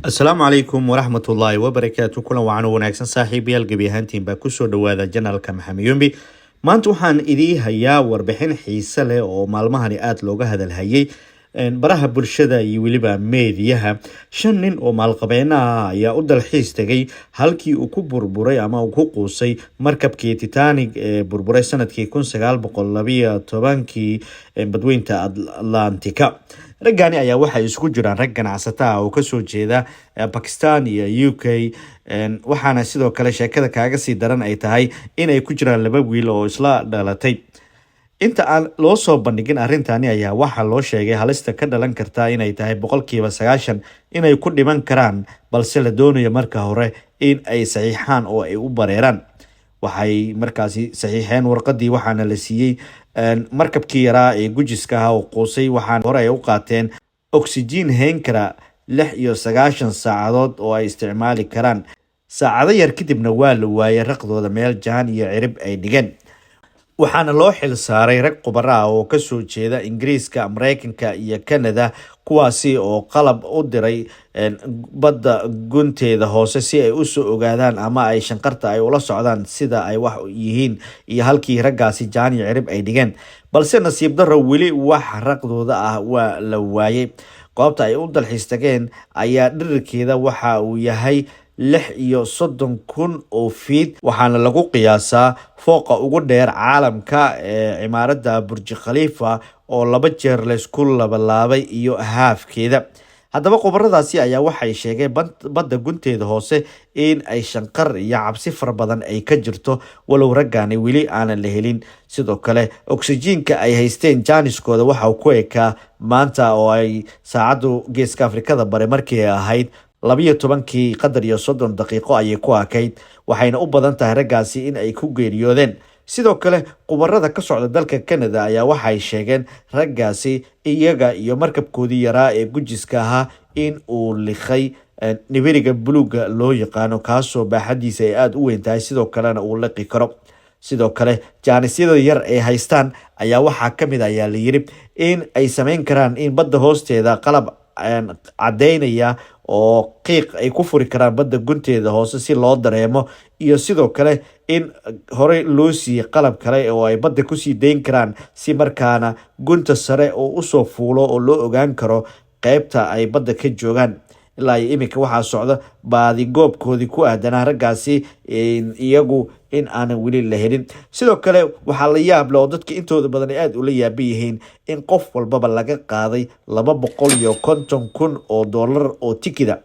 Asalaamu calaykum waraxmatullaahi wabarakaatu. Kulan wacan oo wanaagsan, saaxiibayaal, gebi ahaantiin baa kusoo dhawaada channelka Maxamed Yombi. Maanta waxaan idii hayaa warbixin xiise leh oo maalmahani aada looga hadalhayay baraha bulshada iyo weliba meediyaha. Shan nin oo maalqabeenaha ayaa u dalxiis tegay halkii uu ku burburay ama uu ku quusay markabkii Titanic ee burburay sanadkii 1912-kii badweynta Atlantika. Raggani ayaa waxay isku jiraan rag ganacsata ah oo kasoo jeeda Bakistan iyo UK, waxaana sidoo kale sheekada kaaga sii daran ay tahay inay ku jiraan laba wiil oo isla dhalatay. Inta aan loo soo bandhigin arrintani ayaa waxaa loo sheegay halista ka dhalan karta inay tahay 90% inay ku dhiman karaan, balse la doonayo marka hore in ay saxiixaan oo ay u bareeraan. Waxay markaasi saxiixeen warqadii, waxaana la siiyey markabkii yaraa ee gujiska ahaa oo quusay. Waxaana hore ay u qaateen oksijiin hayn kara 96 saacadood oo ay isticmaali karaan. Saacado yar kadibna waa la waayay raqdooda, meel jaan iyo cirib ay dhigeen. Waxaana loo xil saaray rag khubaro ah oo kasoo jeeda Ingiriiska, Mareykanka iyo Canada, kuwaasi oo qalab u diray badda gunteeda hoose si ay usoo ogaadaan ama ay shanqarta ay ula socdaan sida ay wax yihiin iyo halkii raggaasi jaan iyo cirib ay dhigeen. Balse nasiib darro, weli wax raqdooda ah waa la waayay. Goobta ay u dalxiis tageen ayaa dhirirkeeda waxa uu yahay 36,000 oo fiid, waxaana lagu qiyaasaa fooqa ugu dheer caalamka ee cimaaradda Burji Khaliifa oo laba jeer laysku labalaabay iyo haafkeeda. Haddaba khubaradaasi ayaa waxay sheegeen badda gunteeda hoose in ay shanqar iyo cabsi fara badan ay ka jirto, walow raggaani weli aanan la helin. Sidoo kale oksijiinka ay haysteen jaaniskooda waxa uu ku ekaa maanta oo ay saacaddu Geeska Afrikada Bare markii ay ahayd 12-kii qadar iyo 30 daqiiqo ayay ku akayd, waxayna u badan tahay raggaasi in ay ku geeriyoodeen. Sidoo kale khubarada ka socda dalka Canada ayaa waxay sheegeen raggaasi iyaga iyo markabkoodii yaraa ee gujiska ahaa in uu liqay nibiriga buluuga loo yaqaano, kaasoo baaxadiisa ay aada u weyn tahay, sidoo kalena uu liqi karo. Sidoo kale jaanisyada yar ay haystaan ayaa waxaa ka mid ayaa la yiri in ay sameyn karaan in badda hoosteeda qalab caddeynaya oo qiiq ay ku furi karaan badda gunteeda hoose si loo dareemo, iyo sidoo kale in horey loo siiyey qalab kale oo ay badda kusii dayn karaan si markaana gunta sare oo usoo fuulo oo loo ogaan karo qeybta ay badda ka joogaan. Ilaa iyo iminka waxaa socda baadigoobkoodii ku aadanaa raggaasi iyagu in aanan weli la helin. Sidoo kale waxaa la yaab leh oo dadka intooda badan ay aada ula yaaban yihiin in qof walbaba laga qaaday 250,000 oo dollar oo tikida.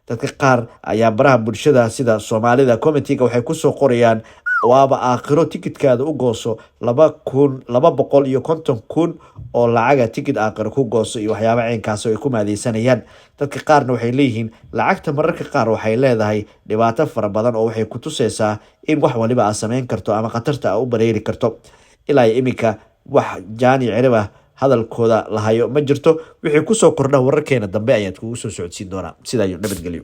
Dadka qaar ayaa baraha bulshada sida Soomaalida commentiga waxay kusoo qorayaan: "Waaba aakhiro, tikidkaada u gooso 250,000 oo lacaga, tikid aakhiro ku gooso," iyo waxyaaba ceynkaas oo ay ku maadeysanayaan. Dadka qaarna waxay leeyihiin lacagta mararka qaar waxay leedahay dhibaato fara badan oo waxay ku tuseysaa in wax waliba aad sameyn karto ama khatarta aa u bareeri karto. Ilaa iyo iminka wax jaani cirib ah hadalkooda lahayo ma jirto. Wixii kusoo kordha wararkeena dambe ayaad kugu soo socodsiin doonaa. Sidaa iyo nabadgelyo.